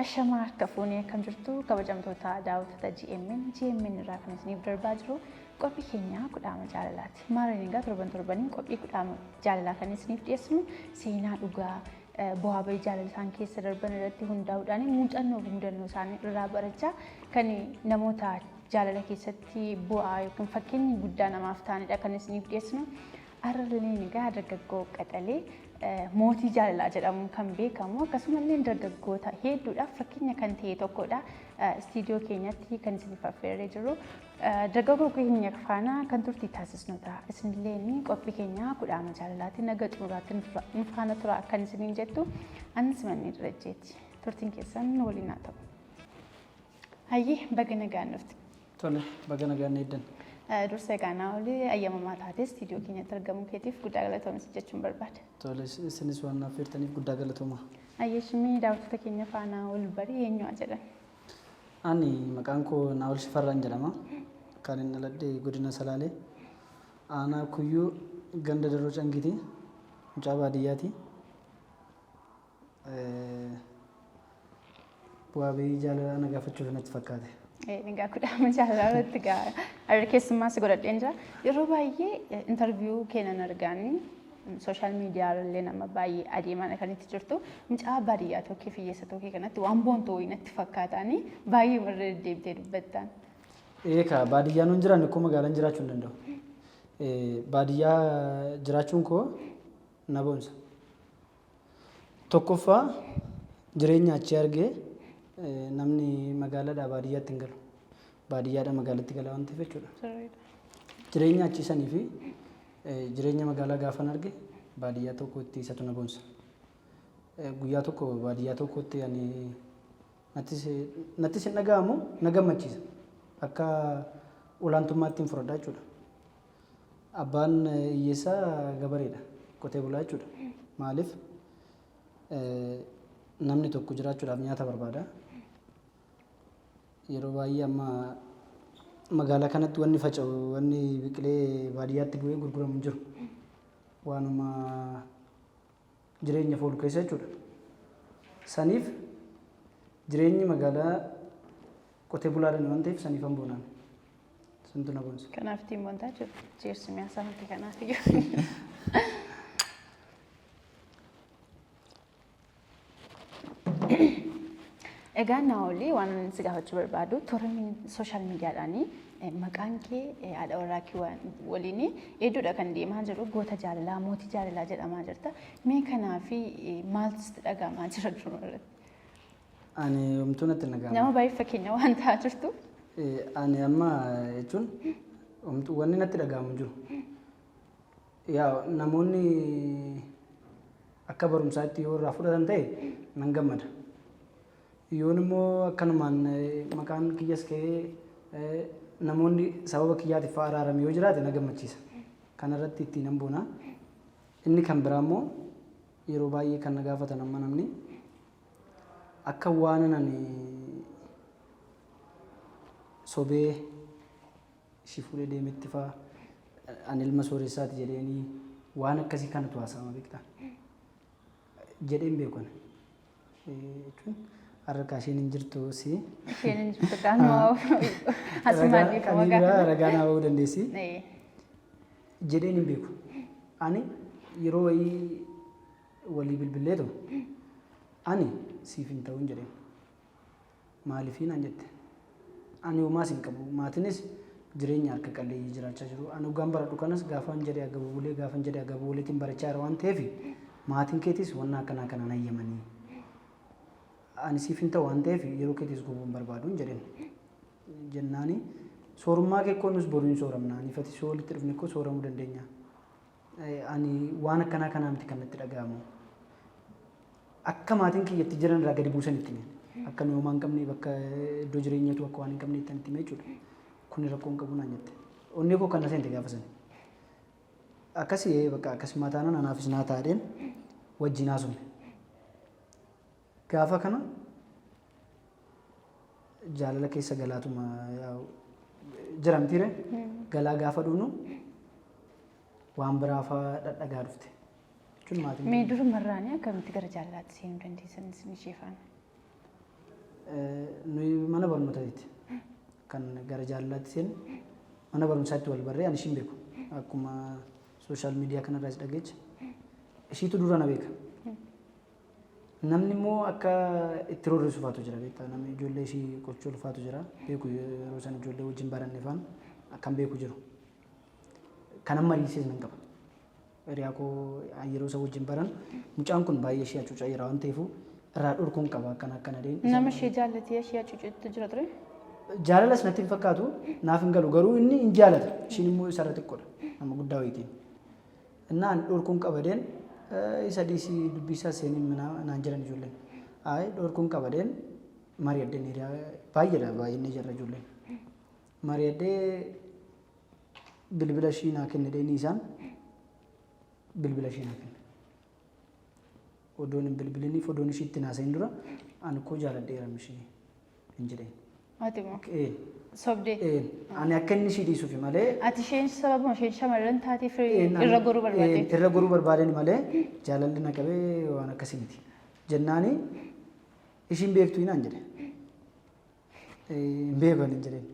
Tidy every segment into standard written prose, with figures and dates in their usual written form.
Ashamaa harka fuunee akkam jirtu kabajamtoota daawwattoota GMN GMN irraa kan isiniif darbaa jiru qophii keenya kudhaama jaalalaati. Maarreen egaa torban torbaniin qophii kudhaama jaalalaa kan isiniif dhiyeessinu seenaa dhugaa bu'aa bahii jaalala isaan keessa darban irratti hundaa'uudhaan muuxannoo fi mudannoo isaanii irraa barachaa kan namoota jaalala keessatti bu'aa yookiin fakkeenyi guddaa namaaf ta'anidha kan isiniif dhiyeessinu. Har'alleen egaa dargaggoo qaxalee mootii jaalalaa jedhamuun kan beekamu akkasumallee dargaggoota hedduudhaaf fakkeenya kan ta'e tokkodha. Istiidiyoo keenyatti kan isiniif affeerree jirru dargaggoo keenya faana kan turtii taasisnu ta'a. Isinillee qophii keenya kudhaama jaalalaatiin naga xumuraatti nu faana tura akkan isiniin jettu anis mannee Darajjeeti. Turtiin keessan nu waliin haa ta'u. Hayyee baga nagaan dhufte. Tole, baga nagaan eeddan. Dursa egaa Naa'ol ayyamamaa taatee istiidiyoo keenyatti argamuu keetiif guddaa galatoomi jechuun barbaada. Tole, isinis waan naaf affeertaniif guddaa galatooma. Hayyee shimii daawwattoota keenya faana wal barii eenyu haa jedhan? Ani maqaan koo Naa'ol Shifarraan jedhama. Kan inni dhaladhe godina Salaalee. Aanaa Kuyyuu ganda Darroo Cangiiti. Mucaa baadiyyaati. Bu'aa ba'ii jaalalaa na gaafachuuf natti fakkaate. Egaa kudhaama jaalalaa irratti egaa har'a keessummaa si godhadheen jira. Yeroo baay'ee intarviyuu keenan argaanii sooshaal miidiyaa illee nama baay'ee adeemaa kan itti jirtu mucaa baadiyyaa tokkee fi hiyyeessa tokkee kanatti waan boontu wayii natti fakkaataanii baay'ee irra deddeebitee dubbattaan. Eekaa baadiyyaan hin jiraanne koo magaalaan jiraachuu hin danda'u. Baadiyyaa jiraachuun koo na boonsa. Tokkoffaa jireenya achii argee namni magaalaadhaa baadiyyaatti hin galu. Baadiyyaadhaa magaalatti gala waan ta'eef jechuudha. Jireenya achii sanii fi jireenya magaalaa gaafan arge baadiyyaa tokkotti isatu na boonsa. Guyyaa tokko baadiyyaa tokkotti ani nattis hin dhaga'amu na gammachiisa. Akka olaantummaatti hin fudhadha jechuudha. Abbaan hiyyeessaa gabareedha. Qotee bulaa jechuudha. Maaliif namni tokko jiraachuudhaaf nyaata barbaada. Yeroo baay'ee amma magaalaa kanatti wanni faca'u wanni biqilee baadiyyaatti bu'ee gurguramu hin jiru. Waanuma jireenyaaf oolu keessa jechuudha. Saniif jireenyi magaalaa qotee bulaadhaan waan ta'eef saniifan boonaan. Santu na boonsa. Kanaaf ittiin boontaa jechuudha. Jeersi mi'a sanatti kanaaf iyyuu. Egaa Naa'olii waan si gaafachuu barbaadu toora sooshaal miidiyaadhaan maqaan kee haadha warraa kee waliin hedduudha kan deemaa jiru goota jaalalaa mootii jaalalaa jedhamaa jirta. Mee kanaaf maaltu sitti dhaga'amaa jira duruma irratti? Ani homtuu natti hin dhaga'amu. Nama baay'ee fakkeenya waan ta'aa jirtu. Ani amma jechuun homtuu wanni natti dhaga'amu hin jiru. Yaa namoonni akka barumsaatti yoo irraa fudhatan ta'e nan gammada. Yoon immoo akkanumaan maqaan kiyyas ka'ee namoonni sababa kiyyaatiif fa'aa araarame yoo jiraate na gammachiisa. Kanarratti ittiin nan boona. Inni kan biraa immoo yeroo baay'ee kan na gaafatan amma namni akka waan ani sobee ishii fuudhee deemetti fa'aa ani ilma sooressaati jedheenii waan akkasii kanatu haasa'ama beektaa. Jedheen beeku ani. Jechuun har'a kaa isheen hin jirtu si. Isheen hin jirtu kaanuma asumaan dhiifama gaafa. Ragaa naa ba'uu dandeessi. Jedheen hin beeku. Ani yeroo wayii walii bilbilleetu ani siif hin ta'uun jedheen. Maaliifii naan jette. Ani homaas hin qabu. Maatinis jireenya harka qalleeyyii jiraachaa jiru. Ani hoggaan baradhu kanas gaafan jedhe agabu bulee gaafan jedhe agabu buleetiin barachaa jira waan ta'eef maatiin keetis wanna akkanaa kanaan hayyamanii. Ani siif hin ta'u waan ta'eef yeroo keetis gubuu hin barbaaduun jedheen. Jennaani soorummaa kee koo nus boru hin sooramna. Ani fati soo walitti dhufne koo sooramuu dandeenya. Ani waan akkanaa kanaa miti kan natti dhaga'amu. Akka maatiin kiyya itti jiran irraa gadi buusan itti hime. Akka nuyi homaa hin qabne bakka iddoo jireenyatu akka waan hin qabne ittiin itti hime jechuudha. Kuni rakkoo hin qabu naan jette. Onnee koo kan na seente gaafa sana. Akkasii bakka akkasumaa taanaan anaafis naa taadheen wajjin haasofne. Gaafa kana jaalala keessa galaatuma jira mitiire galaa gaafa dhuunu. Waan biraa fa'aa dhadhagaa dhufte. Jechuun maatiin Mee durumarraanii akkamitti gara jaalalaatti seenuu dandeessan isin ishee faana? Nuyi mana barnootaatti kan gara jaalalaatti seenne, mana barumsaatti wal barree. Ani ishiin beeku, akkuma social media kanarraas dhageecha ishiitu dura na beeka. Namni immoo akka itti roorrisu faatu jira, beektaa, namni ijoollee ishii qochuu faatu jira, beeku. Yeroo san ijoollee wajjin baranne faan akkan beeku jiru. Kanan mariisees nan qaba. Hiriyaa koo yeroo isa wajjin baran, mucaan kun baay'ee ishee hacuucaa jira waan ta'eef irraa dhorkuun qaba, akkana akkana deemu. Nama ishee jaallatee ishee hacuucutti jira ture? Jaalalas natti hin fakkaatu, naaf hin galu, garuu inni hin jaalata, ishiin immoo isarra xiqqoodha, nama guddaa wayitiin. Innaa ani dhorkuun qabadeen, isa dhiisii, dubbii isaa seeniin naan jedhan ijoolleen. Ayi, dhorkuun qabadeen mari'addeen, hiriyaa baay'eedha, baay'inni jirra ijoolleen. Mari'addee bilbila ishii naa kenne deeni, isaan bilbila ishii naa kenne. Odoon hin bilbiliniif, odoon ishii itti naasayin dura, ani koo jaaladheera ishii hin jedheen. Ati moo? Sobdee? Ani akka inni ishii dhiisuufi malee. Ati isheen sababuma isheen shamarran taateef irra goruu barbaadde? Irra goruu barbaadeen malee jaalalli na qabee waan akkasii miti. Jennaani ishiin beektu naan jedhe. Hin beeku ani hin jedheen.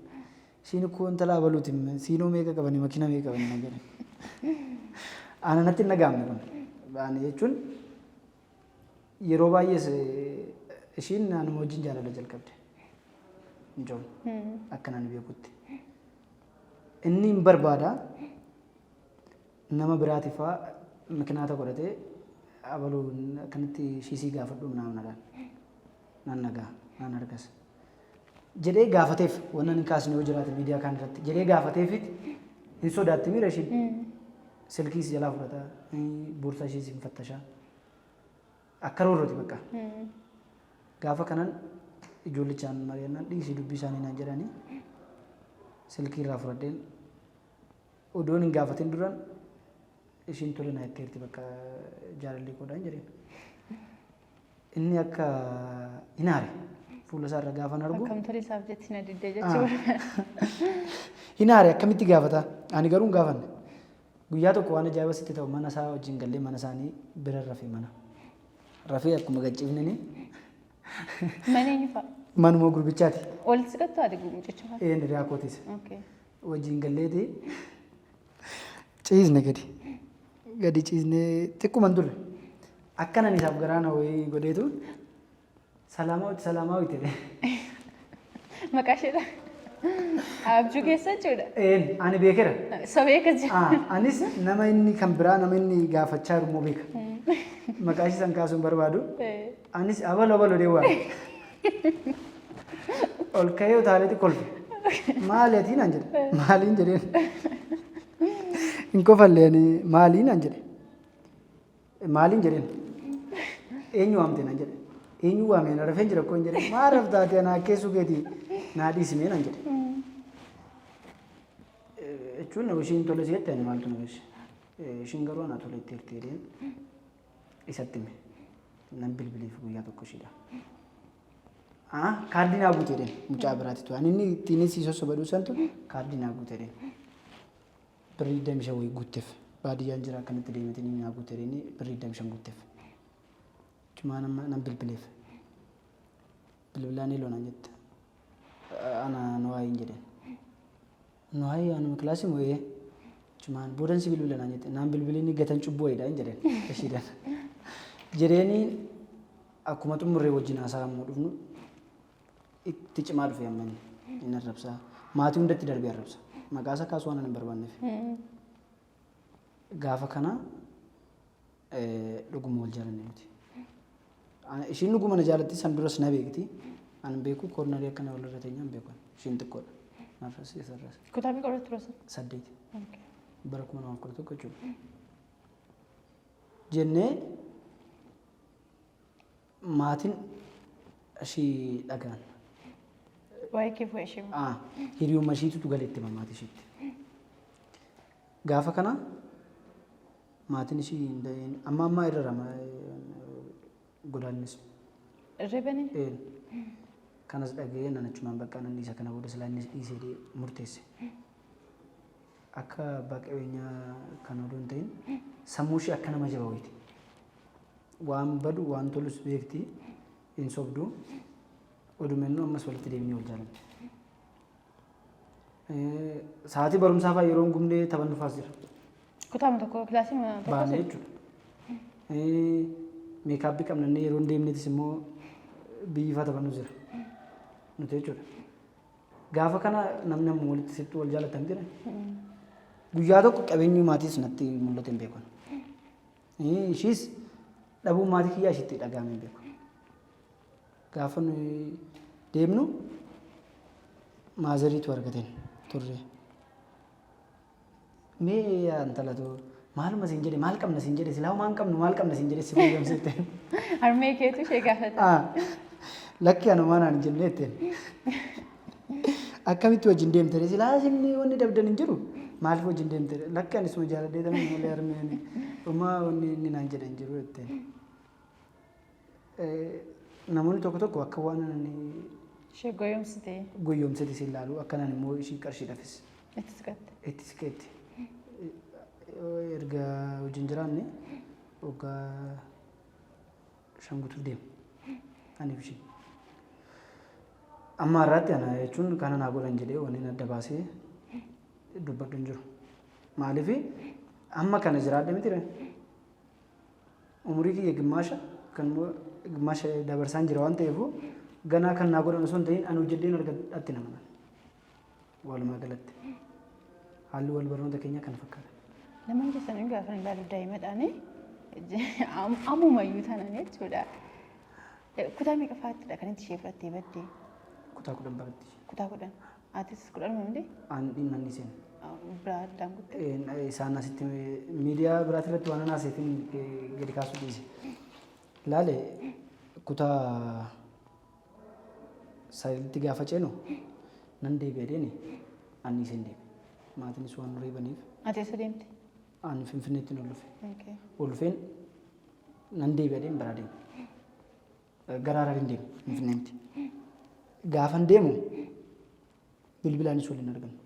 Ishiin koo intala abaluuti, siinoo meeqa qabanii, makiina meeqa qabanii naan jedhe. Ana natti hin dhaga'amne kun. Ani jechuun yeroo baay'ees ishiin anuma wajjin jaalala jalqabde. Mucoon akka nani beekutti. Inni hin barbaada, nama biraatiif fa'aa mikinaata godhatee, abaluu akkanatti ishii gaafadhu minaaminadhaan. Nan nagaa nan argas jedhee gaafateef, wannan hin kaasne yoo jiraate miidiyaa kaan irratti jedhee gaafateefit, hin sodaatti miira ishiin. Silkiis jalaa fudhata, boorsaa ishiis hin fattashaa. Akka roorrooti bakka. Gaafa kanan ijoollichaan mari'annaan, dhiisii dubbii isaanii naan jedhanii, silkii irraa fudhadheen, odoon hin gaafatin duran ishiin tole naa jetteerti, bakka jaalalli koodhaan jedheen. Inni akka hin aare fuula isaa irra gaafan argu. Akkam tole isaaf jetti na diddee jechuudha. Hin aare, akkamitti gaafata? Ani garuu hin gaafanne. Guyyaa tokko waan ajaa'iba sitti ta'u, mana isaa wajjin gallee, mana isaanii bira rafee, mana rafee akkuma gacciifnini. Mana eenyu fa'a? Manuma gurbichaati. Walitti siqattu ati mucicha fa'a? Een, hiriyaa kootis. Wajjin galleeti ciisne, gadi. Gadi ciisnee xiqquma hin turre. Akkanan isaaf garaa na wayii godheetu, "Salaamaawiti, Salaamaawiti," jedhe. Maqaa isheedha. Abjuu keessa jechuudha. Een, ani beekera. Sobee akkas jedha. Anis nama inni kan biraa, nama inni gaafachaa jiru immoo beeka. Maqaa ishee san kaasuun barbaadu. Anis abalo abalo deewwaa. Ol ka'ee utaaleeti kolfe. "Maali ati?" naan jedhe. "Maaliin?" jedheen. Hin kofallee ani. "Maaliin?" naan jedhe. "Maaliin?" jedheen. "Eenyu waamte?" naan jedhe. "Eenyu waamee? Na rafeen jira koo," hin jedhe. "Maal raftaate? Anaa keessuu keetii naa dhiisimee," naan jedhe. Jechuun ishiin tole si jette, ani maaltu na geesse. Ishiin garuu anaa tole itti hirtee jedheen isatti hime. Nan bilbileef guyyaa tokko ishiidha. Kaardii naa guute jedheen, mucaa biraati ture. Ani inni ittiin si sossobadhu santu kaardii naa guute jedheen. Birrii 25 wayii guutteef. Baadiyyaan jira, akkanatti deemeetiin naa guute jedheen, birrii 25 guutteef. Jumaan amma nan bilbileef. Bilbilaan, "Hello," naan jette. "Ana Nuwaayin," jedheen. "Nuwaayi anuma kilaasii moo'ee?" Jumaan boodan si bilbila naan jette. Naan bilbiliin gatan cubbuu wayiidha hin jedheen. Ishiidhaan. Jedheeni akkuma xumurree wajjin haasaa immoo dhufnu, itti cimaa dhufe amma inni. Inni arrabsaa. Maatii hundatti darbee arrabsa. Maqaa isaa kaasuu waan ani hin barbaanneef. Gaafa kana dhuguma wal jaalanne nuti. Ishiin dhuguma na jaalatti, san duras na beekti. Ani hin beeku, cornerii akkana walirra teenya hin beeku. Ishiin xiqqoodha. Narras isarras. Kutaa meeqa irratti ture? 8. Bara 2011 jechuudha. Jennee maatiin ishii dhagaan. Waa'ee kee fuudhee ishee. Hiriyummaa ishiitu galeetti hima maatii ishiitti. Gaafa kana maatiin ishii amma ammaa irra rama godaannis. Reebanii? Kanas dhaga'ee nan achumaan bakka nan dhiisa, kana booda silaa innis dhiisee murteesse. Akka abbaa qabeenyaa kan odoo hin ta'in sammuu ishee akka nama jabaa wayiiti. Waan badu waan tolus beekti, hin sobdu. Oduma inni ammas walitti deebinee wal jaalanne. Sa'aatii barumsaa fa'aa yeroo hin gubnee taphannu fa'as jira. Kutaama tokko kilaasii tokko Baanee jechuudha. Meekaappii qabnannee yeroo hin deemnetis immoo biyyi fa'aa taphannu jira. Nuti jechuudha. Gaafa kana namni amma walitti sittuu wal jaalatan jira. Guyyaa tokko qabeenyi maatiis natti mul'ate hin beeku. Ishiis dhabuun maatii kiyyaa ishitti dhaga'ame hin beeku. Gaafa nuyi deemnu maazariitu argateen turre. Mee yaa intalatu maaluma siin jedhe, maal qabna siin jedhe, silaa homaa hin qabnu, maal qabna siin jedhe si goyyomsite. Harmee keetu ishee gaafata. Ah, lakki anumaa naan hin jenne jetteen. Akkamitti wajjin deemte silaa isin wanni dabdan hin jiru, maaliif wajjin deemte? Lakki ani suma jaaladhee tanan malee harmeen homaa wanni inni naan jedhe hin jiru jetteen. Namoonni tokko tokko akka waan ani Ishee goyyomsite. Goyyomsite si ilaalu, akkanaan immoo ishii qarshiidhaafis Itti siqatte. Itti siqeetti. Erga wajjin jiraanne waggaa 5 guutuuf deema. Aniif ishiin. Amma har'aatti ana jechuun kana naa godhan jedhee wanni adda baasee dubbadhu hin jiru. Maaliif amma kana jiraadhe miti ree? Umurii kiyya gimmaasha kan immoo gimmaasha dabarsaan jira waan ta'eef, ganaa kan naa godhan osoo hin ta'in ani hojjedheen argadhatti nama. Walumaa galatti haalli wal barnoota keenyaa kana fakkaata. Lamaan keessanii gaafa ilaalu daa'imadhaani ammumayyuu taanaan jechuudha. Kutaa meeqa fa'aattidha kan itti ishee fudhattee baddee? Kutaa 10 baratti. Kutaa 10. Atis 10 miti? An dhimma inni seenu. Biraa addaan kutte. Isaan asitti miidiyaa biraati irratti waan anaaseefin gadi kaasuu dhiise. Laale, kutaa sagalitti gaafa ceenu nan deebi'e deeni anni isheen deeme. Maatiinis waan nu reebaniif. Ati eessa deemte? Ani Finfinneetti ol dhufe. Ol dhufeen nan deebi'a deem biraa deeme. Gara Harariin deeme, Finfinnee miti. Gaafan deemu bilbilaanis waliin argannu.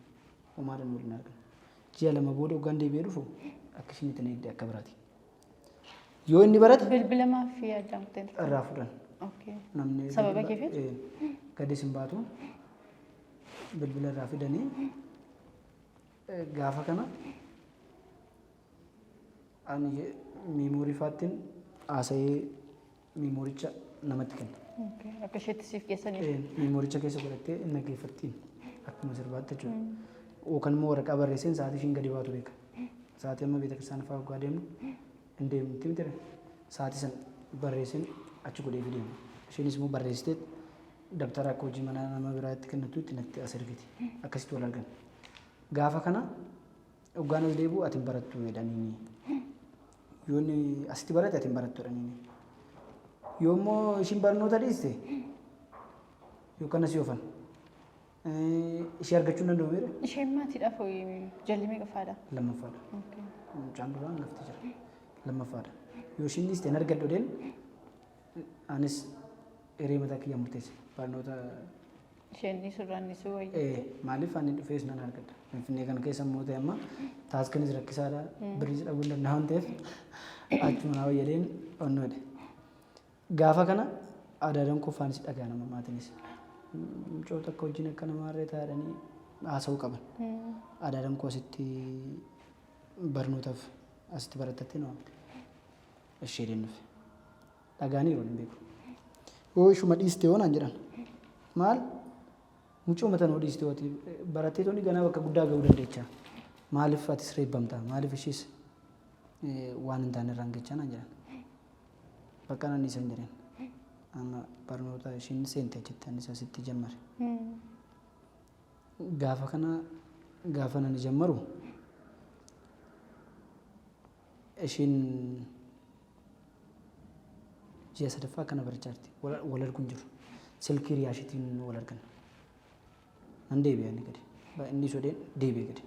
Homaadhaan waliin argannu. Ji'a 2 booda hoggaan deebi'ee dhufu akka isheen itti na eegde akka biraati. Yoo inni barate Bilbila maaf addaan kuttee turte? Irraa fuudhan. Namni Sababa keef? Gadis hin baatu. Bilbila irraa fidanii gaafa kana ani miimoorii faattiin haasa'ee miimooricha namatti kenna. Akka isheetti siif geessaniif. Miimooricha keessa godhattee hin dhaggeeffattiin akkuma sirbaatti jechuudha. Yookaan immoo waraqaa barreesseen sa'aatii ishiin gadi baatu beeka. Sa'aatii amma beeta kiristaana fa'aa waggaa deemnu hin deemti miti, sa'aatii san barreesseen achi godhee fi deema. Isheenis immoo barreessitee dabtara akka hojii manaa nama biraatti kennatu itti natti as ergiti. Akkasitti wal argan. Gaafa kana hoggaan as deebi'u ati hin barattu jedhaniini. Yoo inni asitti barate ati hin barattu jedhaniini. Yoo immoo ishiin barnoota dhiiste yookaan asii oofan ishee argachuu hin danda'u miire. Isheen maatiidhaaf jalli meeqaffaadha? Lammaffaadha. Mucaan duraan lafti jira. Lammaffaadha. Yoo ishiin dhiiste hin argadhu jedheen anis hiree mataa kiyya murteesse. Barnoota Isheen dhiisurraan dhiisuu wayya. Maaliif ani dhufees nan argadha. Finfinnee kana keessa immoo ta'e amma taaskinis rakkisaadha. Birriis dhabuu hin danda'a waan ta'eef achuma naa wayyadeen onnoo jedhe. Gaafa kana adaadaan koo faanis dhagaa nama maatiinis. Mucoo takka wajjin akka namaa irree taa'anii haasa'uu qaban. Adaadaan koo asitti barnootaaf asitti barattattee na waamte. Ishee dhufe. Dhagaanii yeroo hin beeku. Yoo ishuma dhiiste yoo naan jedhan. Maal? Mucoo mata nuu dhiiste ati barattee toni ganaa bakka guddaa ga'uu dandeecha. Maaliif atis reebbamta? Maaliif ishiis waan hin taane irraan gechaa naan jedhan. Bakka nan dhiisan jedheen. Amma barnoota ishiin seente achitti anis asitti jammare. Gaafa kana gaafa nani jammaru ishiin ji'a sadaffaa akkana barachaa jirti. Wal arguun jiru. Silkii hiriyaa ishiitiin wal argan. Nan deebi'e inni gadi. Inni sodeen deebi'e gadi.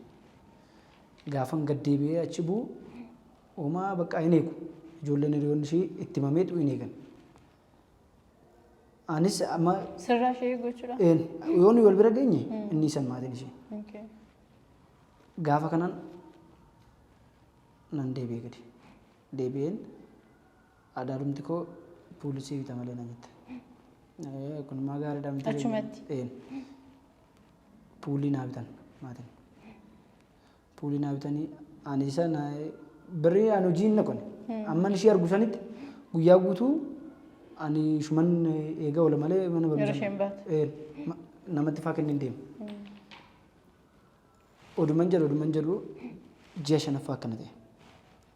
Gaafan gad deebi'ee achi bu'u homaa bakka hin eegu. Ijoolleen hiriyoonni ishii itti himameetu hin eegan. Anis amma Sirraa ishee eeguu jechuudha. Yoo nuyi wal bira geenye inni isan maatiin ishee. Gaafa kanaan nan deebi'e gadi. Deebi'een adaadumti koo poolisii bita malee naan jette. Kun maa gaariidha miti. Achumatti? Puulii naa bitan maatiin. Puulii naa bitanii ani isa birrii ani hojii hin naqone. Amman ishee argu sanitti guyyaa guutuu ani ishuman eega oola malee mana Yeroo barumsaa. isheen baatu. Namatti faa kenneen deema. Oduman jedhu ji'a shanaffaa akkana ta'e.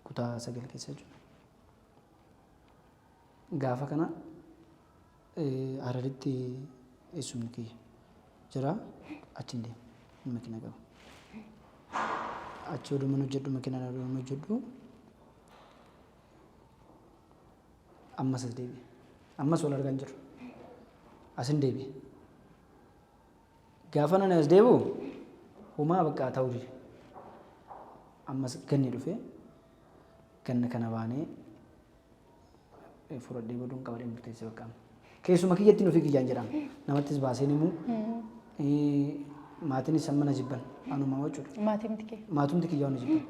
Kutaa 9 keessa jechuudha. Gaafa kana Hararitti eessumni kiyya jira, achi hin deemu makina qaba. Achi oduman hojjedhu, makinaan oduman hojjedhu, ammas as deebi'e. Ammas wal argaa hin jirru. Asin deebi'e. Gaafa nani as deebi'u homaa bakka ta'uu dide. Ammas ganni dhufee ganna kana baanee fudhadhee baduun qabadhee murteesse bakka amma. Keessuma kiyyatti ofii kiyyaan jedhama. Namattis baaseen himuu, maatiinis amma na jibban anuma jechuudha. Maatii miti kee. Maatumti kiyyaa na jibban.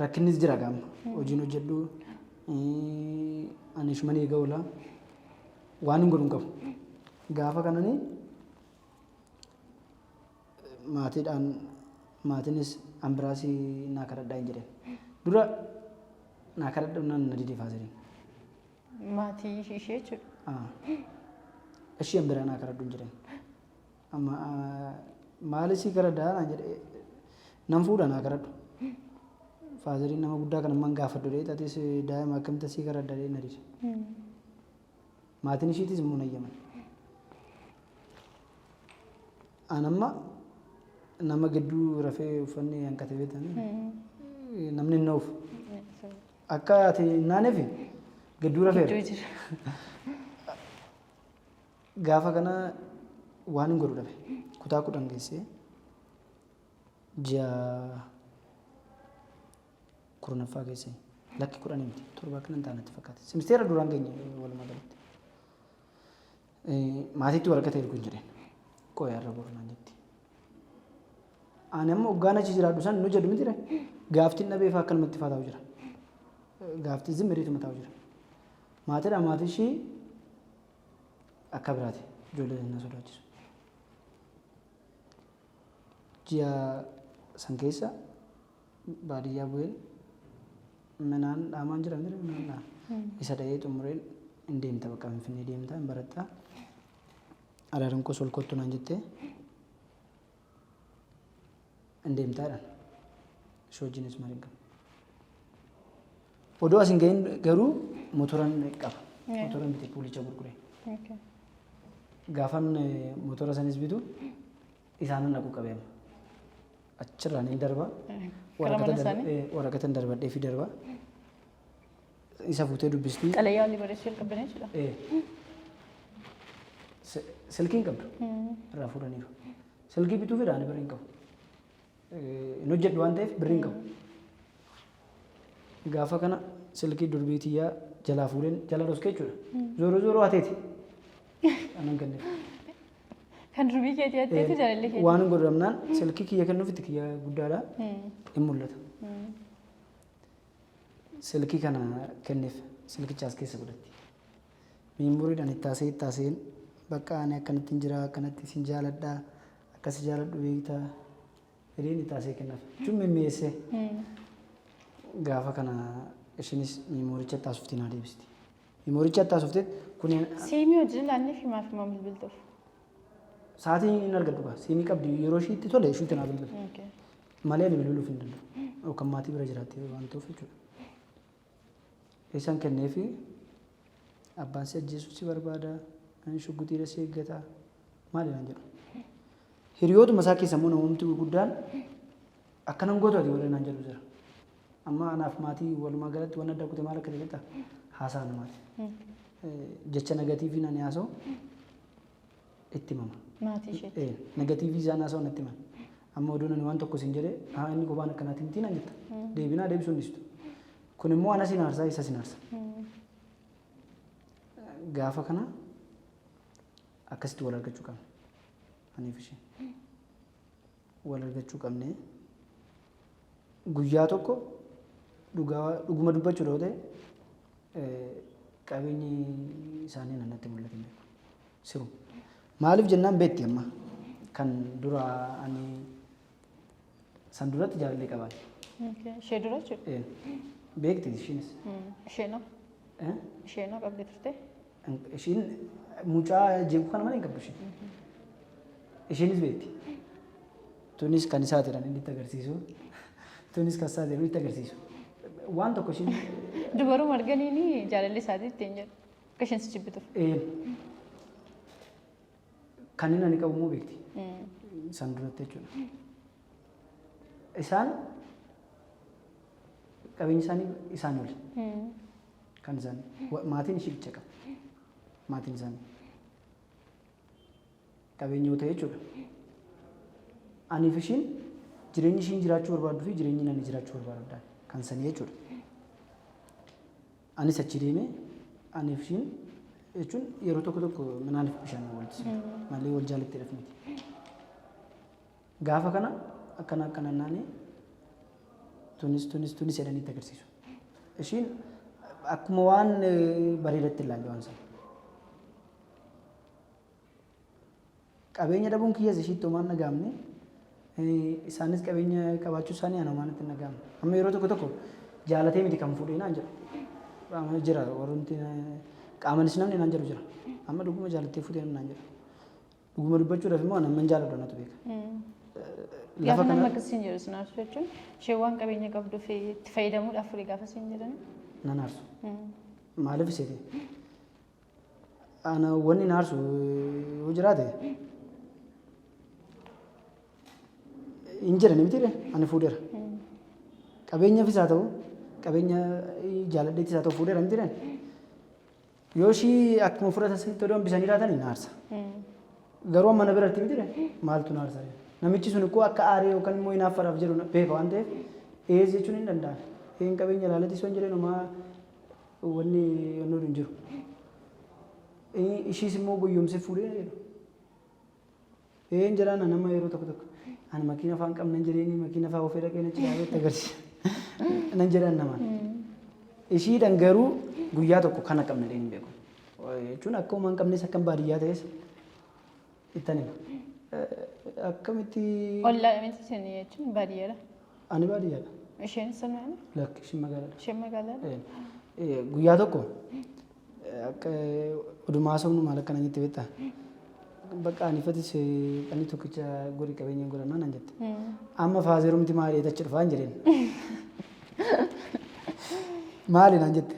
Rakkinnis jira gaama. Hojiin hojjedhu, ani ishuman eega oola, waan hin godhu hin qabu. Gaafa kanani maatiidhaan, maatiinis an biraas naa kadhadhaa hin jedhan. Dura naa kadhadhu naan na dide faasiriin. Maatii ishee jechuudha. Ishee an biraa naa kadhadhu hin jedhan. Amma maali si kadhadhaa naan jedhe, nan fuudha naa kadhadhu. Faazariin nama guddaa kana amman gaafadhu dhee, tatis daa'ima akkamitti sii kadhadha dhee na dide. Maatiin ishiitis immoo nayyaman. An amma nama gidduu rafee uffanni hanqate beektanii namni hin na'uuf. Akka ati hin naaneef gidduu rafeera. Gidduu jira. Gaafa kana waan hin godhu dhabe. Kutaa 10 geessee ji'a 10ffaa geessee, lakki, 10 miti, 7 akkana hin taane natti fakkaate. Simisteera duraan geenye walumaa galatti. Maatiitti waraqata ergu hin jedheen. Qo'ee har'a boru naan jetti. Ani amma hoggaan achi jiraadhu san nu jedhu miti gaaftiin dhabee fa'aa akkanumatti fa'aa taa'u jira. Gaaftii zimiriituma taa'u jira. Maatiidha, maatii ishii akka biraati, ijoollee na sodaachisu. Ji'a san keessa baadiyyaa bu'een minaan dhaamaan jira miti, minaan dhaama. Isa dha'ee xumureen hin deemta, bakka Finfinnee deemta hin barattaa. Araaraan koo sol kottu naan jettee hin deemtaa jedhan. Ishee wajjinis marii hin qabu. Odoo as hin gahin garuu motoran qaba. Motora miti, puulicha gurgure. Gaafan motora sanis bitu isaanan dhaqu qabee amma. Achirraan hin darba. Gara mana isaanii? Waraqata darbadhee fi darba. Isa fuutee dubbisti. Xalayaa olii barreessuu jalqabdan jechuudha. Silkii hin qabdu. Irraa fuudhaniiru. Silkii bituu fedha, ani birrii hin qabu. Hin hojjedhu waan ta'eef birrii hin qabu. Gaafa kana silkii durbii tiyyaa jalaa fuudheen jala dhoskee jechuudha. Zooroo zooroo hateeti. Anan kenneef. Kan durbii keetii hatteetu jaalallee keetii. Waan hin godhamnaan silkii kiyya kennuufitti kiyya guddaadha. Hin mul'ata. Silkii kana kenneef, silkicha as keessa godhatti. Miimuriidhaan itti haasa'ee itti haasa'een bakka ani akkanatti hin jira, akkanatti sin jaaladha, akkasi jaaladhu beektaa jedheen itti haasa'ee kennaaf. Jechuun mimmi'eessee. Gaafa kana ishinis miimooricha itti haasoftii naa deebisti. Miimooricha itti haasoftee kun Siimii hojii laannee fi maaf himaa bilbiltuuf? Sa'aatii hin argadhu gaa, siimii qabdi, yeroo ishii itti tole ishiitti naa bilbila. Malee ani bilbiluuf hin danda'u. Yookaan maatii bira jiraattee waan ta'uuf jechuudha. Isaan kenneefi abbaan si ajjeesuu si barbaada, shugguxiidha si eeggata, maali naan jedhu. Hiriyootuma isaa keessa immoo namoonni gurguddaan akkanan gootu ati warri naan jedhu jira. Amma anaaf maatii walumaa galatti waan adda kute maal akka ta'e beektaa? Haasaa namaati. Jecha negatiivii nani haasa'u itti himama. Maatii isheetti. Negatiivii isaan haasa'u natti himan. Amma oduun ani waan tokko sin jedhee, haa inni kophaan akkanaati miti naan jetta. Deebinaa deebisuu hin dhiistu. Kun immoo ana sin aarsaa, isa sin aarsa. Gaafa kana akkasitti wal argachuu qabna. Aniif isheen. Wal argachuu qabne. Guyyaa tokko dhuguma dubbachuudha yoo ta'e, qabeenyi isaanii natti mul'ate hin beeku. Siru. Maaliif jennaan beekti amma kan dura ani san duratti jaalallee qabaate. Ishee dura jechuudha. Beekti ishiinis. Isheenoo? Isheenoo qabdi turte? Ishiin mucaa jeequ kana malee hin qabdu ishiin. Ishiinis beekti. Tunis kan isaati jedhan inni itti agarsiisu. Tunis kan isaati jedhan itti agarsiisu. Waan tokko ishiin. Dubaruma arganiini jaalalli isaatii ittiin jedhu. Akka isheen si jibbituuf. Kan inni ani qabu immoo beekti. San duratti jechuudha. Isaan qabeenyi isaanii isaan oli. Kan isaanii maatiin ishii bicha qaba. Maatiin isaanii. Qabeenya yoo ta'e jechuudha. Aniif ishiin jireenyi ishiin jiraachuu barbaaddu fi jireenyi ani jiraachuu barbaadu kan sanii jechuudha. Anis achi deemee aniif ishiin jechuun yeroo tokko tokko minaaniif bishaan walitti sibilu malee wal jaalattee miti. Gaafa kana akkana akkana naanii tunis tunis tunis jedhanii itti agarsiisu. Ishiin akkuma waan bareedatti ilaalle waan sana. Qabeenya dhabuun kiyyas ishiitti homaan dhaga'amne, isaanis qabeenya qabaachuu isaanii ana homaan itti hin dhaga'amne. Amma yeroo tokko tokko jaalatee miti kan fuudhee naan jedhu. Amma jira warrumti qaamanis namni naan jedhu jira. Amma dhuguma jaalattee fuutee naan jedhu. Dhuguma dubbachuudhaaf immoo ana amman jaaladhu anatu beeka. Lafa Gaafa nama kana akkasiin jedhu sin aarsu jechuun isheen waan qabeenya qabduuf itti fayyadamuudhaaf fuudhe gaafa siin jedhani. Nan aarsu. Maaliif seete? Ana wanni na aarsu yoo jiraate hin jedhani mitiire ani fuudheera. Qabeenyaafis haa ta'u, qabeenya jaaladheettis haa ta'u, fuudheera mitiire. Yoo ishii akkuma fudhatan sanitti odoo hambisanii laatanii na aarsa. Garuu amma na biratti mitiire maaltu na aarsa? Namichi sun ikkoo akka aaree yookaan immoo hinaaffadhaaf jedhu beeka waan ta'eef ees jechuun hin danda'an. Een qabeenya ilaaletti osoo hin jedheen homaa wanni onnoon hin jiru. Ishiis immoo guyyoomsee fuudhee jedhu. Een jedhaan nama yeroo tokko tokko ani makiina faan qabnan jedheeni makiina faa ofii dhaqee nachi dhaabee itti agarsiisa. Nan jedhaan namaan. Ishiidhaan garuu guyyaa tokko kana qabna jedheen hin beeku. Jechuun akka homaa hin qabnes akka baadiyyaa ta'es ittan hima. Akkamitti. Ollaa miti isin jechuun baadiyyaadha. Ani baadiyyaadha. Isheen sanaan? Lakki, ishiin magaalaadha. Isheen magaalaadha? Guyyaa tokko akka odumaa haasofnu maal akkana jette beektaa? Bakka ani fatis ani tokkicha godhi qabeenya hin godhannaa naan jette. Amma faazerumti maali achi dhufaa hin jedheen. Maali naan jette.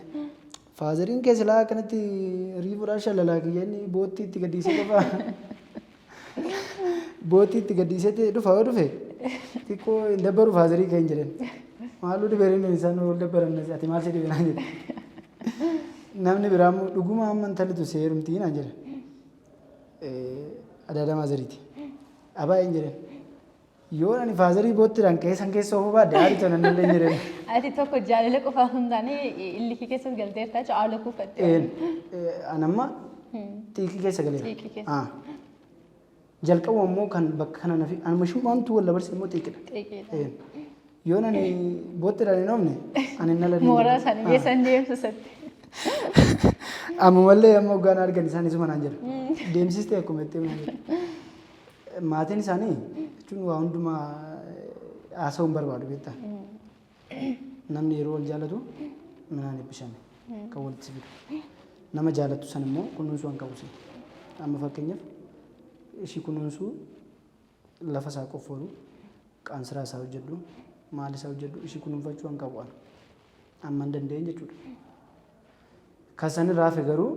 Faazeriin kee silaa akkanatti riifuudhaan shalalaa kiyya inni boottii itti gadhiisee qofa. Boottii itti gadhiisetti dhufa yoo dhufe xiqqoo hin dabbaru faazarii kee hin jedhen. Maaluu dhibeerin isaan wal dabbaran ati maal si dhibe naan jedhe. Namni biraa immoo dhuguma amma intalli tun si heerumtii naan jedhe. Adaada maazariiti. Abaa hin jedhen. Yoo ani faazarii boottiidhaan qe'ee san keessa oofuu baadhe haadhi tana illee hin jedhen. Ati tokko jaalala qofaa hin taane illikii keessas galteerta jechuudha haala kuufatte. An amma xiiqii keessa galeera. Xiiqii keessa. Ah. Jalqabuma immoo kan bakka kana nafi anuma shumaantu wal dabarse immoo xiiqidha. Xiiqiidha. Een. Yoon ani boottiidhaan hin oofne ani nala Mooraa isaanii geessan deemsisatti. Ammumallee amma hoggaan argan isaan isuma naan jedhu. Deemsistee akkuma itti naan jedhu. Maatiin isaanii jechuun waa hundumaa haasa'uu hin barbaadu beektaa. Namni yeroo wal jaalatu minaan eebbisame kan walitti si fidu. Nama jaalattu san immoo kunuunsuu waan qabu si. Amma fakkeenyaaf ishii kunuunsuu, lafa isaa qofforu, qaansiraa isaa hojjedhu, maal isaa hojjedhu, ishii kunuunfachuu waan qabu ana. Amma hin danda'in jechuudha. Kan san irraa hafe garuu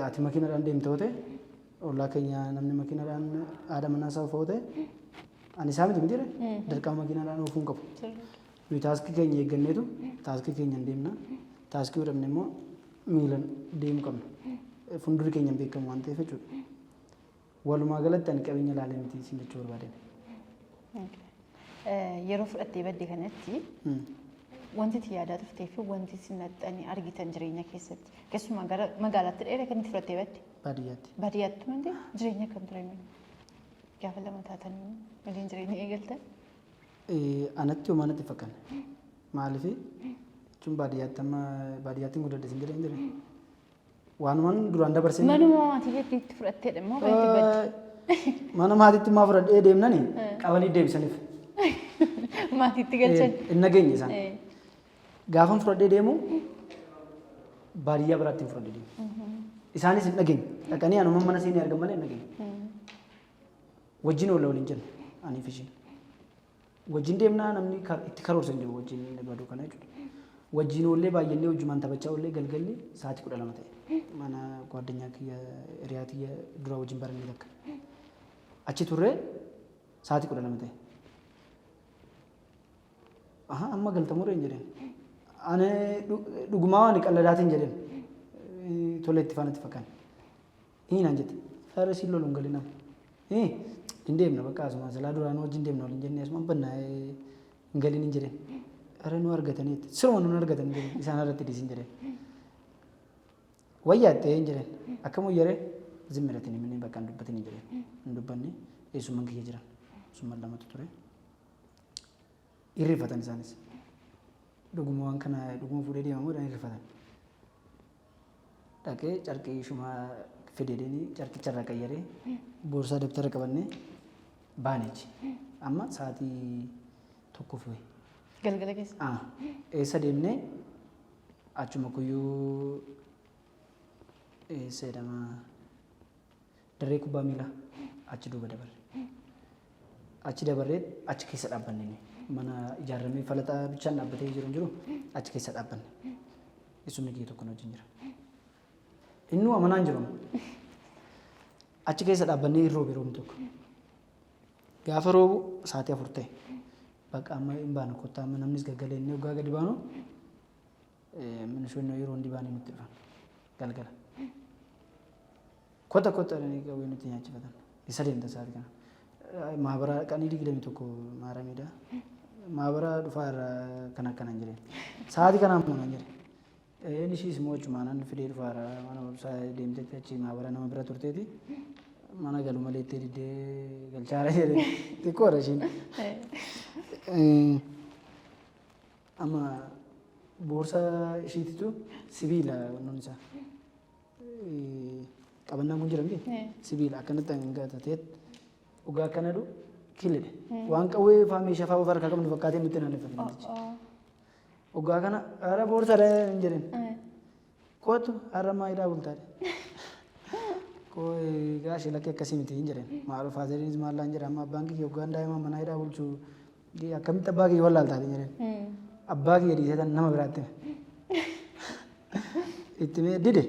ati makiinadhaan deemta yoo ta'e, ollaa keenya namni makiinadhaan haadha manaa isaa oofaa yoo ta'e, ani isaa miti miti dirqama makiinadhaan oofuu hin qabu. Nuyi taaskii keenya eegganneetu taaskii keenya hin deemna. Taaskii yoo dhabne immoo miilan deemuu qabna. Fuuldurri keenya hin beekamu waan ta'eef jechuudha. Walumaa galatti ani qabeenya ilaalee miti isin jechuu barbaadeen. Yeroo fudhattee badde kanatti wanti itti yaadaa turtee fi wanti isin maxxanii argitan jireenya keessatti keessumaa gara magaalaatti dheera kan itti fudhattee badde. Baadiyyaatti. Baadiyyaatti wanti jireenya akkam ture? Gaafa lama taatanii waliin jireenya eegaltan? Anatti homaa natti hin fakkaanne. Maaliif jechuun baadiyyaatti amma baadiyyaatti hin guddadhe sin jedhee hin jedhe. Waanumaan duraan dabarsee. Manuma maatii keetti itti fudhatteedha immoo kan itti badde. Mana maatiitti maa fudhadhee deemnani qabanii deebisaniif. Maatiitti galchan. Hin nageenye isaan. Gaafan fudhadhee deemu baadiyyaa biraatti hin fudhadhee deemu. Isaanis hin dhageenye. Dhaqanii anuma mana seenee argan malee hin dhageenye. Wajjin oolla waliin jenna aniif isheen. Wajjin deemnaa namni itti karoorsa hin jiru wajjin baduu kana jechuudha. Wajjin oollee baay'annee wajjumaan taphachaa oollee galgalli sa'aatii 12 ta'e. Mana gwaaddanyaa kiyya hiriyaa tiyya dura wajjin barannee takka. Achi turree sa'aatii 12 ta'e. Aha amma galtamuu hin jedheen. Ani dhugumaa waan qalladaatiin jedheen. Tole itti faana itti fakkaanne. Ii naan jette. Saara siin lolu hin galin amma. Ii hin deemna bakka asuma silaa duraanuu wajjin deemna waliin jennee asuma bannaa hin galin hin jedheen. Ara nu argatanii jette. Siruma nu argatanii jedheen isaan irratti dhiisin jedheen. Wayyaattee hin jedheen. Akkam wayyaree zimmiratti hin himne bakka hin dubbatin hin jedheen. Hin dubbanne eessumman kiyya jiran. Eessumman lamatu ture. Hirrifatan isaanis. Dhuguma waan kana dhuguma fuudhee deemamu jedhan hirrifatan. Dhaqee carqii ishuma fideedheenii carqicha irraa qayyaree boorsaa dabtara qabannee baanechi. Amma sa'aatii tokkoo fi wayi. Galgala keessa. Ah, eessa deemnee achuma kuyyuu eessa jedhama dirree kubbaa miilaa achi duuba dabarre. Achi dabarree achi keessa dhaabbanne nuyi. Mana ijaarramee falaxaa bichaan dhaabbatee jiru hin jiru achi keessa dhaabbanne. Eessumni kiyya tokko na wajjin jira. Innuu amanaa hin jiru. Achi keessa dhaabbannee hin roobe roobni tokko. Gaafa roobu sa'aatii 4 ta'e. Bakka amma hin baanu kottaa amma namnis gaggalee inni hoggaa gadi baanu milishoonni yeroo hundi baanii nutti dhufan galgala. Kota kota jedhanii qawwee nutti nyaachifatan. Isa deemta sa'aatii kana. Maabara qanii 21 maaramiidha. Maabara dhufaa irraa kan akkana hin jedheen. Sa'aatii kana ammoo naan jedhe. Inni ishiis immoo achumaan fidee dhufaa irraa mana barumsaa deemteetti achi maabara nama bira turteeti. Mana galu malee itti diddee galchaara jedhe. Xiqqoodha ishiin. Amma boorsaa ishiititu sibiila wannoon isaa. Qabannaan kun jira miti? Sibiila akkanatti hangatatee dhugaa akkana jedhu kilidhe. Waan qawwee faa meeshaa faa of harkaa qabnu fakkaatee nutti naanneffate namtichi. Dhugaa kana hara boorsaadha hin jedhin. Kootu har'a maayidaa bultaadha. Koo gaashee lakkee akkasii miti hin jedhin. Maal faazeriinis maallaan jedha amma abbaan kiyya hoggaan daa'ima manaa hidhaa bulchu akkamitti abbaa kiyya wallaaltaati hin jedhin. Abbaa kiyya dhiisee tan nama biraatti hime. Itti himee dide.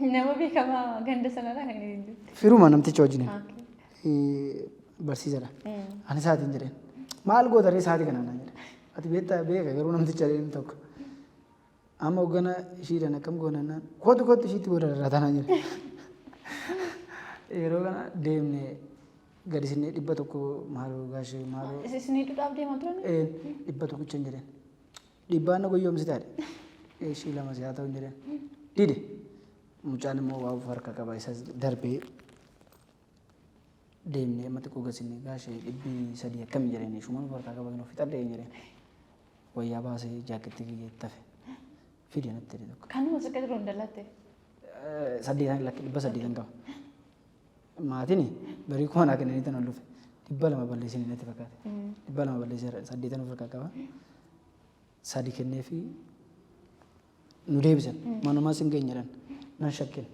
Nama beekamaa ganda sanarraa kan inni jiru. Firuma namticha wajjin. Barsiisadha. Ani isaatiin jedheen. Maal goota ree sa'aatii kana naan jedhe. Ati beektaa beeka garuu namticha jedheen tokko. Amma hoggana ishiidhaan akkam goona naan kootu kootu ishiitti booda irraa tanaan jedhe. Yeroo kana deemne gadi sinnee 100 maaloo gaashee maaloo. Isin hidhuudhaaf deemaa turan? 100 hin jedheen. Dhibbaan na goyyomsitaadha. Ishii lama si haa ta'u hin jedheen. Dide. Mucaan immoo waa of harka qaba isa darbee deemnee amma xiqqoo gasinne gaashee 300 akkami jedheen ishuma of harkaa qaba of fixadhe hin jedheen. Wayyaa baasee jaakkeettii kiyya itti hafe. Fide natti jedhe tokko. Kanuma siqa jiru hin dallatte. Saddeetan lakki 800 qaba. Maatiin barii kuma naa kennanii tan ol dhufe. 200 balleessanii natti fakkaate. 200 balleessee saddeetan of harkaa qaba. Sadi kenneefi nu deebisan. Manumas hin geenye jedhan. Nan shakken.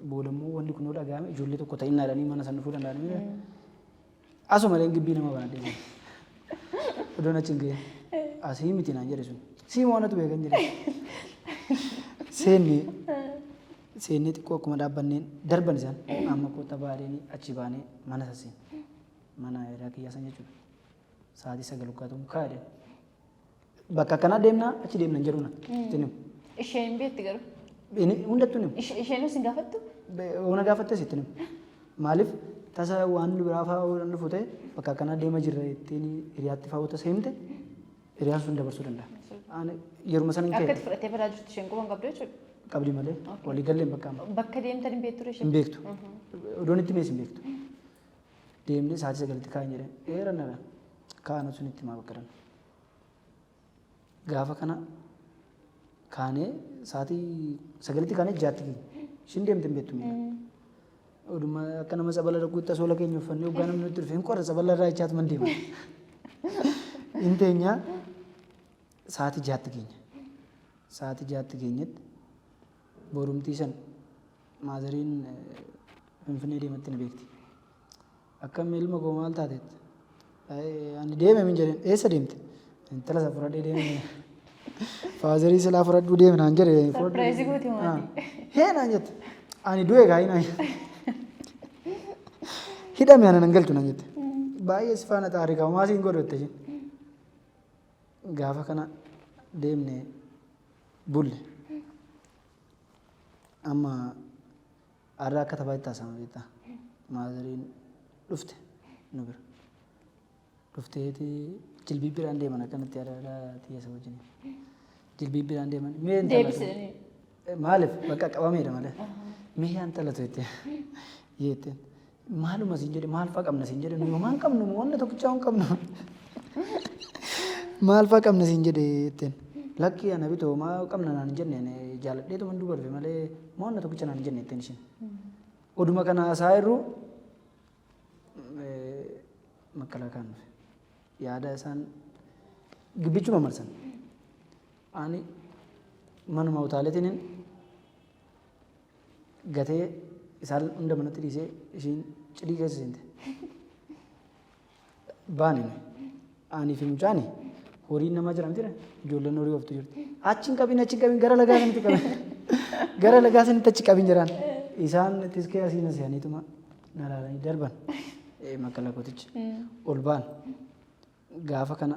Booda immoo wanni kun yoo dhaga'ame ijoollee tokko ta'innaa jedhanii mana sana dhufuu danda'anii. Asuma illee gibbii nama banadhee. Odoon achi hin ga'in. Asii miti naan jedhe sun. Sii moo anatu beekan jedhe. Seenne seennee xiqqoo akkuma dhaabbanneen darban isaan amma kottaa baadheenii achi baanee mana sasseen. Mana hiriyaa kiyyaa san jechuudha. Sa'aatii 9 hoggaa ta'u kaa jedheen. Bakka akkanaa deemnaa achi deemna hin jedhu na. Itti himu. Isheen hin beekti garuu. Inni hundattuu hin himu. Isheenis hin gaafattu? Ona gaafattes itti himu. Maaliif tasa waan biraa fa'aa yoo dhufu ta'e bakka akkanaa deema jirra ittiin hiriyaatti fa'aa tasa himte hiriyaan sun dabarsuu danda'a. Ani yeruma sana hin Akka ka'e itti fudhattee badaa jirtu isheen quba hin qabdu jechuudha. Qabdi malee walii galleen bakka amma Bakka deemtan hin beektu hin isheen. beektu. Odoon itti mees hin beektu. Deemnee sa'aatii 9tti kaa'in jedheen. Eera nana kaa'an sun itti maa baqqadan. Gaafa kana kaanee sa'aatii 9tti kaanee 6tti geenye. Ishiin deemte hin beektu miila. Oduma akka nama tsabala dhaquutti asoola keenya uffannee hoggaa namni nutti dhufe hin qorra tsabala irraa jechaatu man deema. Hin teenyaa sa'aatii 6tti geenye. Sa'aatii 6tti geenyetti borumtii san maazariin Finfinnee deematti na beekti. Akkam ilma koo maal taateet? Ani deeme min jedheen eessa deemte? Intala isa fudhadhee deeme. Faazarii silaa fudhadhuu deeme naan jedhe. Surprise gooti maatii. Hee naan jette. Ani du'e kaa'ii naan jette. Hidhame ana nan galchu naan jette. Baay'ee si faana xaaree qaba maasii hin godhu jette isheen. Gaafa kana deemne bulle. Amma Har'a akka taphaatti haasa'ama beektaa. Maazariin dhufte nu bira. Dhufteeti jilbiibbiidhaan deeman akkanatti adaadhaa tiyya isa wajjin. Jilbiibbiidhaan deeman. Mee intala Deebisanii. Maaliif bakka qabameedha malee. Mee yaa intala tu jette. Jetteen. Maaluma siin jedhe maal fa'a qabna siin jedhe nuyi homaa hin qabnu wanna tokkichaa hin qabnu. Maal fa'a qabna siin jedhe jetteen. Lakkii ana bitoo homaa qabna naan hin jenne ani jaaladheetuman duuba dhufe malee moo wanna tokkicha naan hin jenne jetteen ishiin. Oduma kana haasa'aa jirru makkalakaan dhufe. Yaada isaan gibbichuma marsan. Ani manuma utaaleetiin gatee isaan hunda manatti dhiisee ishiin cidii keessa seente. Baane nuyi. Anii fi mucaani horiin namaa jira miti ijoolleen horii ooftu jirti. Achi hin qabin achi hin qabin gara lagaa sanitti qabin. Gara lagaa sanitti achi qabin jedhaan. Isaan tiskee asiin as yaaniituma na ilaalanii darban. Makalakootichi ol ba'an. Gaafa kana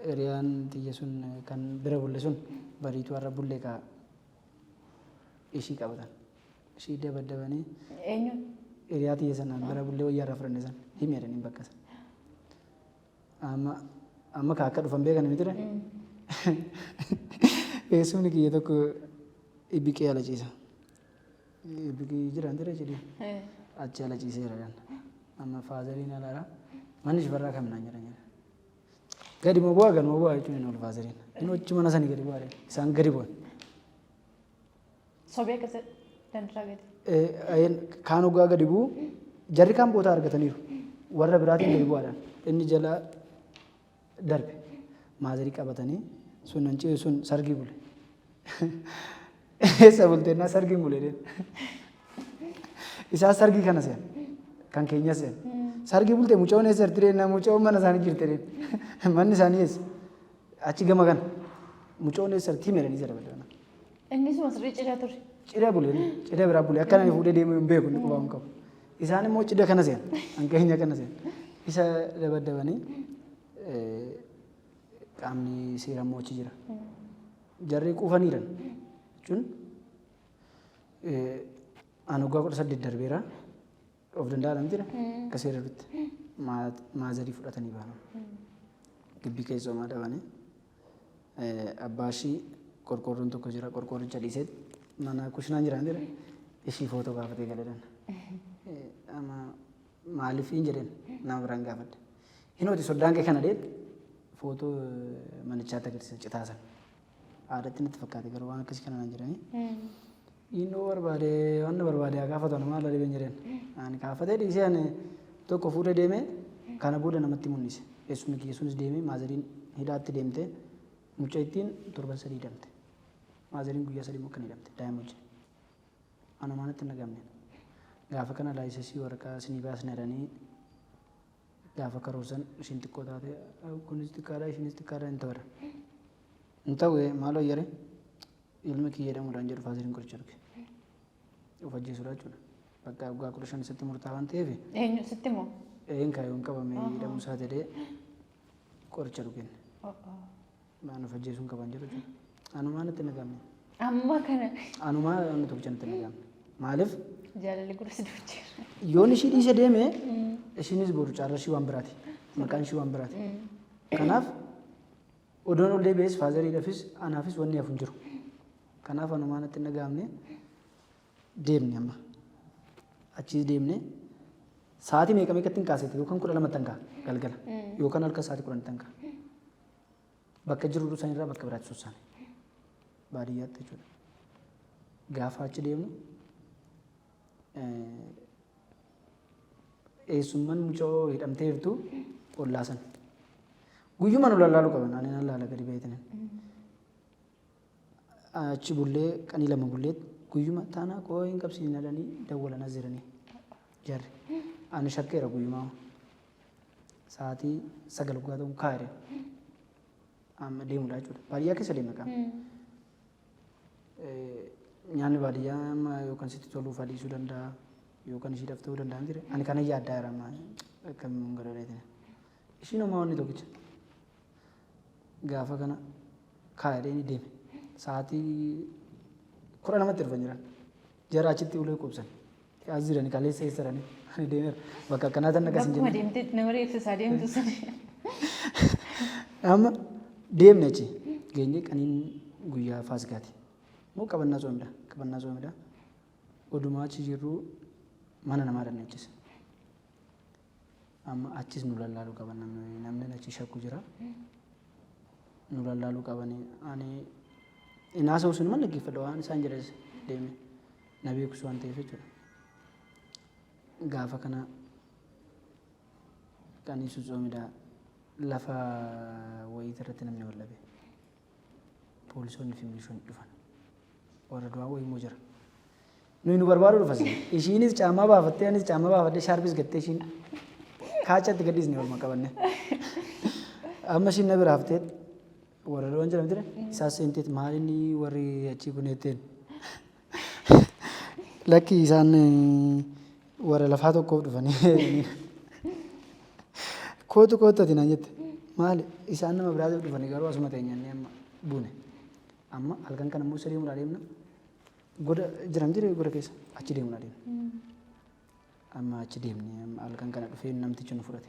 hiriyaan tiyya sun kan bira bulle sun bariituu har'a bulle kaa ishii qabatan. Ishii dabaddabanii Eenyuun? Hiriyaa tiyya sanaan bira bullee wayyaa irraa fudhanne san himi jedhanii bakka san. Amma amma ka akka dhufan beekan miti ree. Eessumni kiyya tokko ibiqee ala ciisa. Ibiqii jira miti ree cidii. Achi ala ciiseera jedhan. Amma faazariin alaara manni shifarraa kam naan jedhan jedhan. Gadi moo bu'aa gad moo bu'aa jechuun hin oolu faazariin. Inni achi mana sanii gadi bu'aa isaan gadi bu'an. Sobee akkas dandiraa gadi. Kaan hoggaa gadi bu'u jarri kaan bootaa argataniiru. Warra biraatiin gadi bu'aadhaan inni jala darbe. Maazarii qabatanii sun nan ce'u sun sargii bule. Eessa bulteennaa sargiin bule deen. Isaan sargii kana se'an. Kan keenya se'an. Sargii bulte mucoon eessa jirti deen mucoon mana isaanii jirti deen. Manni isaanii eessa? Achi gama kana. Mucoon eessa jirti hime jedhanii jala bal'ina. Inni suma sirrii cidha ture. Cidha bule inni. Cidha biraa bule. Akka nani fuudhee deemu hin beeku inni qubaa hin qabu. Isaan immoo cidha kana se'an. Kan keenya kana se'an. Isa dabaddabanii qaamni seera immoo achi jira. Jarri quufaniiran jechuun ani waggaa 18 darbeera of danda'aadha miti akka seera dutti maazarii fudhatanii bahan. Gibbii keessa homaa dhabanii abbaa ishii qorqoorroon tokko jira qorqoorricha dhiisee mana kushinaan jira miti ishii footoo kaafatee galedhan. Amma maaliif hin jedheen nama biraan gaafadhe. Hinooti soddaan kee kana dheet footoo manichaatti agarsiisa citaa sana. Haadhatti natti fakkaate garuu waan akkasii kana naan jedhanii. Innoo barbaade waan barbaade haa gaafatu ani maal dhibeen jedheen. Ani kaafatee dhiisee ani tokko fuudhee deemee kana booda namatti mul'ise. Eessumni kiyya sunis deemee maazariin hidhaatti deemtee mucayittiin torban sadii hidhamte. Maazariin guyyaa sadii immoo kan hidhamte daa'ima wajjin. Anumaa natti hin dhagahamne. Gaafa kana laayisensii waraqaa isinii baasna jedhanii gaafa karoorsan ishiin xiqqoo taate kunis xiqqaadha ishiinis xiqqaadha hin ta'u jedhan. Hin ta'u maaloo yare ilmi kiyya jedhamuudhaan jedhu faasiliin qoricha dhuge. Of ajjeesuudha jechuudha. Bakka waggaa 15 isatti murtaa'aa waan ta'eef. Eenyu sitti moo? Een kaayyoon qabame hidhamuu isaa jedhee qoricha dhugeen. Maan of ajjeesuun qaban jedhu jechuudha. Anumaa natti hin dhagahamne. Amma kana. Anumaa wanni tokkicha natti hin dhagahamne. Maaliif? Jaalalli gurra si duucheera. Yoon ishii dhiise deeme ishiinis boru caarra ishii waan biraati. Maqaan ishii waan biraati. Kanaaf odoon ol deebi'es faazariidhaafis anaafis wanni hafu hin jiru. Kanaaf anumaa natti hin dhagahamne deemne amma. Achiis deemne Sa'aatii meeqa meeqatti hin kaaseeti yookaan 12tti hin ka'a galgala yookaan halkan sa'aatii 10tti hin ka'a. Bakka jiru sanirraa bakka biraatti sossaane. Baadiyyaatti jechuudha. Gaafa achi deemnu eessummaan mucoo hidhamtee jirtu ollaa sana. Guyyuma nu lallaaluu qaban ani nan laala gadi baay'atanii. Achi bullee qanii 2 bullee guyyuma taanaa qoo hin qabsiisne jedhanii dawwalan as jiranii jarri. Ani shakkeera guyyumaa sa'aatii 9 waggaa ta'uun kaa'e amma deemudha jechuudha. Baadiyyaa keessa deemna qaama. Nyaanni baadiyyaa amma yookaan sitti toluuf adiisuu danda'a yookaan ishiidhaaf ta'uu danda'a miti. Ani kana yaaddaa jira amma akkamiin godhadheetiin. Ishiin homaa wanni tokkicha. Gaafa kana kaa'ee ni deeme. Sa'aatii 12tti dhufan jiran. Jara achitti ulee qubsan. As jirani kaleessa eessa jirani. Ani deemeera. Bakka akkanaa tan akkas hin Bakkuma jenne. deemtee nama reebsisaa deemtu sun. Amma deemne achi. Geenyee qaniin guyyaa Faasikaati. Moo qabannaa soomidha. Qabannaa soomidha. Odumaa achi jirru mana namaa dhanne achis. Amma achis nu lallaaluu qaban namni achi shakku jira. Nu lallaaluu qabani. Ani hin haasa'u sun maal dhaggeeffadha waan isaan jedhas deeme. Na beekus waan ta'eef jechuudha. Gaafa kana qanii sun lafa wayii irratti namni wal dhabe. Poolisoonni fi milishoonni dhufan. Warra du'aa wayii immoo jira. Nuyi nu barbaadu dhufas. Ishiinis caammaa baafattee anis caammaa baafadhee shaarpis gattee ishiin kaachatti gadhiisne waluma qabanne. Amma ishiin na bira haftee warra du'an jedhamti isaas seenteet maal inni warri achii kun jetteen. Lakki isaan warra lafaa tokkoof dhufanii. Kootu kootu ati naan jette. Maali isaan nama biraatiif dhufanii garuu asuma teenyannee amma buune. Amma halkan kana immoo siree muraa deemna. Goda jiram jire goda keessa achi deemna deemna. Amma achi deemne amma halkan kana dhufee namtichi nu fudhate.